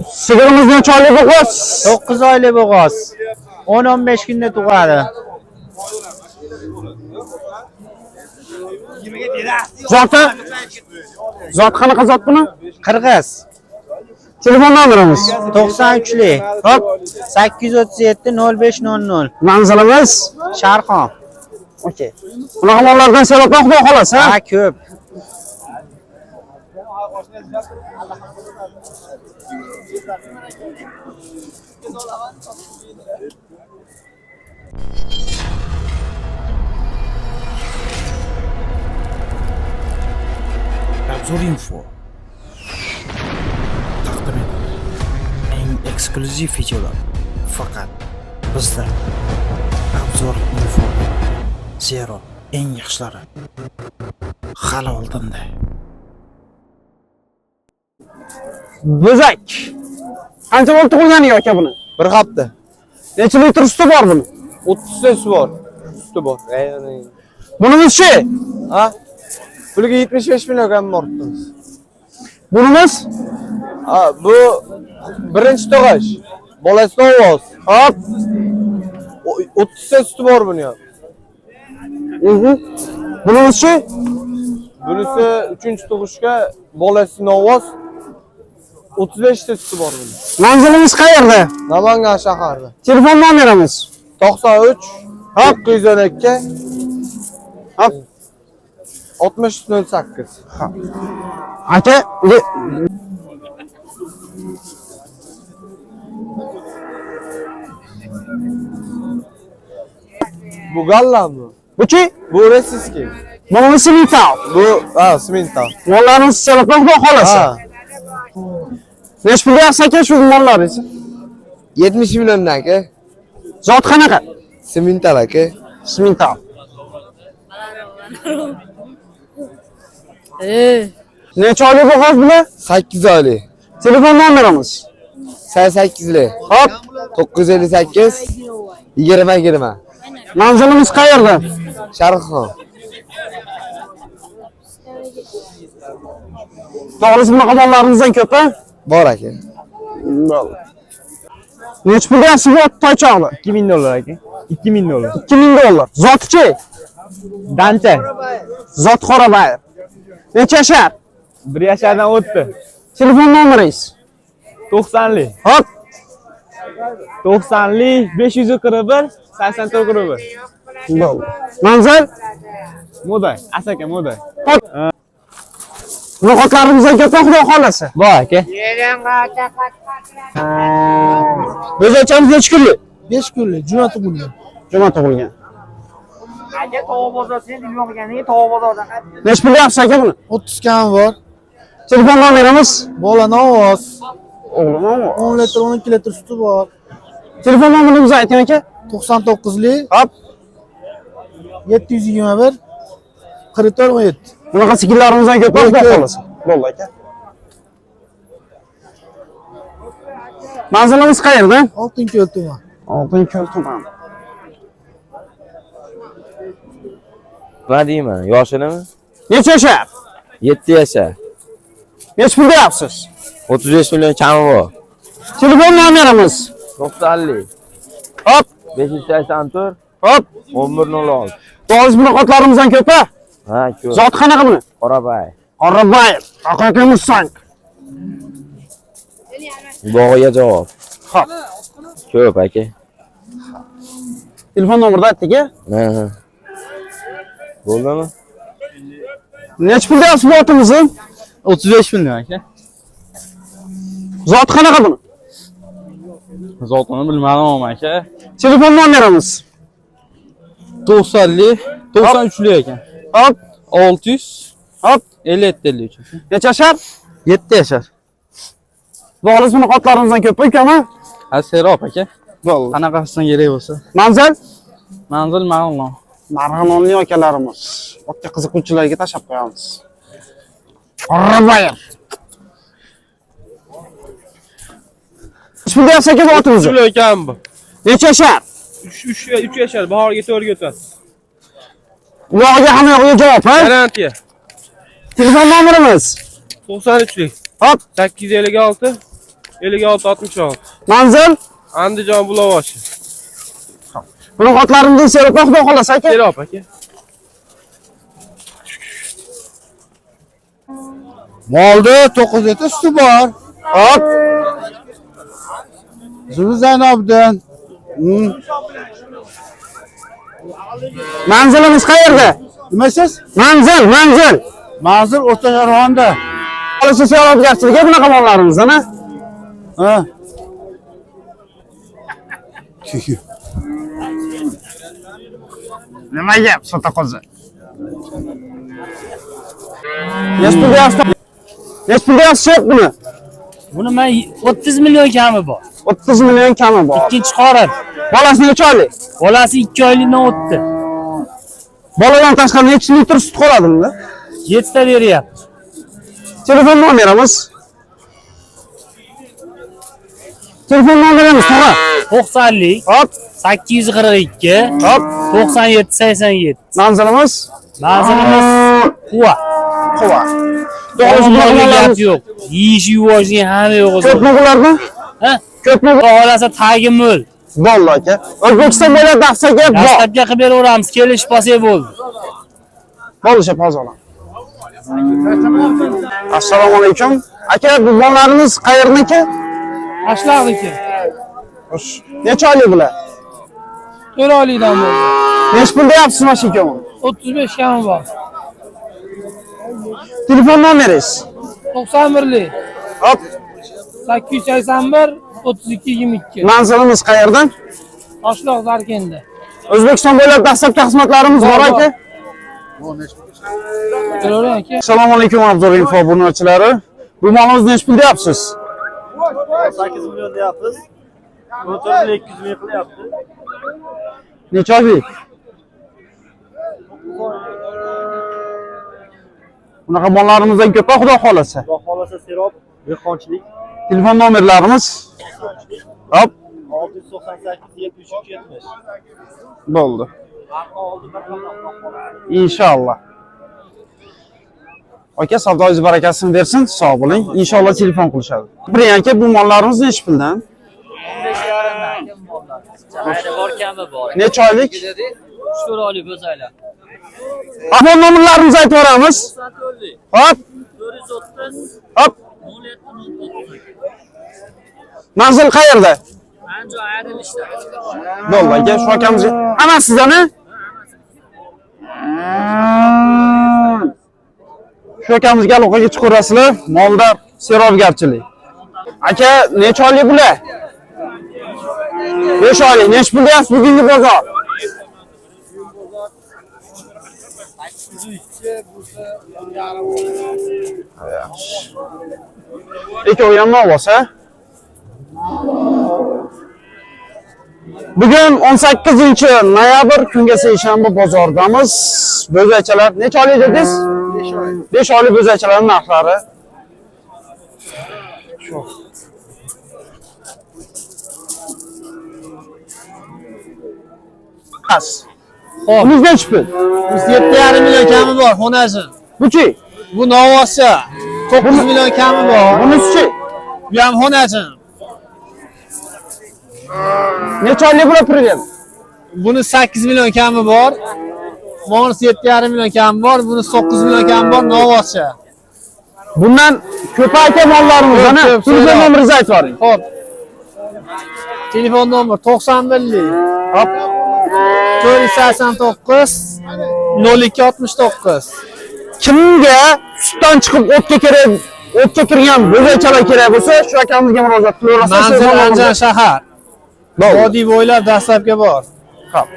Sigirimiz necha oylik bo'g'oz? 9 oylik bo'g'oz. 10-15 kunda tug'adi. Zoti? Zot qanaqa zot buni? Qirg'iz. Telefon nomerimiz. 93lik. Hop, 837 0500. manzilimiz. Sharqon. Okey. Bunaqa mollardan serobdan xudo xolasa. Ha, ko'p. Obzor Info taqdim etadi. Eng eksklyuziv videolar faqat bizda. Obzor Info. Zero eng yaxshilari hali oldinda. Bo'zak. Qancha bo'ldi tug'ilganiga aka buni? Bir hafta. Necha litr suti bor buni? 30 ta suti bor. Suti bor. Bunimiz-chi? Ha? Puliga 75 million kam boribmiz. Bunimiz? Ha, bu birinchi tug'ish. Bolasi ovoz. Hop. 30 ta suti bor buni ham. Mhm. Bunimiz-chi? Bunisi uchinchi tug'ishga bolasi ovoz. 35 ta suti bor buni. Manzilimiz qayerda? Namangan shaharida. Telefon nomerimiz. 93 912 Hop. 60 08. Aka, Bu gallami? bu-chi? Bu rossiyskiy. Bunimiz Simmental. Bu ha, Simmental. Mollarimiz serobdan xudo xolasa. Ha. Necha pulga yaxshi aka shu mollaringiz? 70 milliondan aka. Zot qanaqa? Simmental aka. Simmental. Necha oylik bo'g'oz bular? 8 oylik. Telefon nomerimiz. 88lik. Hop. 958 20 20. Manzilimiz qayerda? Sharqxon. To'g'risi bunaqa mollarimizdan ko'p a? Bor aka. Necha pulga yaxshi bu ot toychoqni? 2000 dollar aka. 2000 dollar. 2000 dollar. Zotichi? Dancha. Zot Qorabayev. Necha yashar? 1 yashardan o'tdi. Telefon nomeringiz. 90lik. Hop. 90lik 541 84 41. Bo'ldi. Manzil? Moday, Asaka Moday. Hop. No'xatlarimizdan ko'p xudo xolasa. Bor aka. Bo'zachamiz necha kunlik? 5 kunlik juma tug'ilgan. Juma tug'ilgan. Aka, tovuq bozor sen bilmaganingga tovuq bozordan Necha pulga yaxshi aka buni? 30 kam bor. Telefon nomerimiz? Bola ovoz. O'g'lim, 10 litr, 12 litr suti bor. Telefon nomerimizni ayting aka. 99lik Hop. 721 44 17. Bunaqa sigirlarimizdan ko'p xudo xolasa. Bo'ldi aka. Manzilimiz qayerda? Oltinko'l tuman. Oltinko'l tumani. Nima deyman? Yoshinimi? Necha yashar? 7 yashar. Necha pul deyapsiz? 35 million kami bor. Telefon nomerimiz. 90lik. Hop, 584 hop. 1106. To'g'risi bunaqa otlarimizdan ko'p a? Ha, ko'p. Zoti qanaqa buni? Qorabay. Qorabayev, Aka Mustang. Bog'iga javob. Hop. Ko'p aka. Telefon nomerida aytdik a? Ha, ha. Bo'ldimi? Necha pul deyapsiz bu otimizni? 35 million aka. Zoti qanaqa buni? Zotini bilmadim aka. Telefon nomerimiz. 90lik, 93lik ekan. Hop, 600 hop. 57 53. Necha yashar? 7 yashar. To'g'risi bunaqa otlarimizdan ko'p ukam-a? Ha, serob aka. Bo'ldi. Qanaqasidan kerak bo'lsa. Manzil? Manzil Marg'ilon. Marg'ilonli akalarimiz. Otga qiziquvchilarga tashlab qo'yamiz. Qorabayev. Necha pul deyapsiz aka bu otimizni? Pul ekan bu. Necha yashar? 3 3 yashar, bahorga 4 ga o'tadi. Uyog'iga hamma yog'iga javob, ha? Garantiya. Telefon nomerimiz. 93lik. Hop, 856 56 66. Manzil? Andijon Bulovoshi. Bunaqa otlarimizni serob, xudo xolasa aka. Serob aka. Molda 9 litr suti bor. Hop. Zumi Zaynobdan. Manzilimiz qayerda? Nima siz? Manzil, manzil. Manzil O'rta Sharg'onda. Xolasa serobgarchilik bunaqa mollarimizdan, ha? Ha. Nima gap, sota qo'zi? Nechi pulga yaxshi? Nechi pulga yaxshi buni? Buni men 30 million kami bor. 30 million kami bor. Ikkinchi qorin. Bolasi necha oylik? Bolasi 2 oylikdan o'tdi. Boladan tashqari necha litr sut qoladi bunda? 7 ta beryapti. Telefon nomerimiz. Telefon nomerimiz tog'a. 90lik Hop, 842 hop. 97 87. Manzilimiz Manzilimiz Quva. Quva. To'g'ri gap yo'q. Yeyish yuvoshning hamma yo'q o'zi. Ko'pmi bularni? Ha? Ko'pmi? Xudo xolasa tagi mo'l. Bo'ldi aka. O'zbekiston bo'ylab dahshaga bor. Dastlabki qilib beraveramiz, kelish bo'lsa bo'ldi. Bo'ldi, hozir olaman. Assalomu alaykum. Aka, bu mollarimiz qayerniki? Ashlaqniki. Xo'sh. Necha oylik bular? 4 oylikdan bo'ldi. Necha pul deyapsiz mana shu ikkovini? 35 kami bor. Telefon nomeringiz? 91lik. Hop. 881 32 22. Manzilimiz qayerdan? Toshloq Zarkenda. O'zbekiston bo'ylab dastlabki xizmatlarimiz bor aka. Kelavering aka. Assalomu alaykum Obzor Info obunachilari. Bu molimizni necha pul deyapsiz? 8 million deyapmiz. 14 200 ming qilyapti. Necha oylik? Bunaqa mollarimizdan ko'p, xudo xolasa. Xudo xolasa serob, dehqonchilik. Telefon nomerlarimiz. Hop, 698 73 70. bo'ldi. Inshaalloh. Aka, savdoyingiz barakasini bersin, sog' bo'ling. Inshaalloh telefon qilishadi. Bir aka, bu mollarimiz necha puldan? 15,5 dan bor, kami bor. Necha oylik? 3-4 oylik bo'zaylar. Telefon nomerlarimizni aytib yuboramiz. Hop, 430 hop. 07 09. Manzil qayerda? Anjo ayrilishda. Bo'ldi aka, shu akamizga hammasidan a? Shu akamizga aloqaga chiqaverasizlar, molda serobgarchilik. Aka, necha oylik bular? 5 oylik. Necha pul deyapsiz bugungi bozor? Ikkovi ham novvos, ha? Bugun 18 noyabr kunga seshanba bozordamiz. Bo'zaychalar necha oylik dedingiz? 5 oylik. 5 oylik bo'zaychalarning narxlari. Shu. As. Xo'p. Bunisi nechi pul? 7,5 million kami bor, xonasi. Buchi? Bu novvoscha. 9 million kami bor. Bunisi-chi? Bu ham xonasi. Necha oylik bular privet? Buni 8 million kami bor. Monisi 7,5 million kami bor, buni 9 million kami bor, novvoscha. Bundan ko'p aka mollarimiz Ko'p, ana. ko'p, Telefon so'rab. nomeringizni aytib yuboring. Xo'p. Telefon nomer 91lik. Hop. 489 02 69. Kimga sutdan chiqib o'tga kerak, o'tga kirgan bo'zaychalar kerak bo'lsa, shu akamizga murojaat qilaverasiz. Manzil Telefon Andijon nomeri- shahar. Bo'ldi. Vodiy bo'ylab dastlabki bor. Xo'p.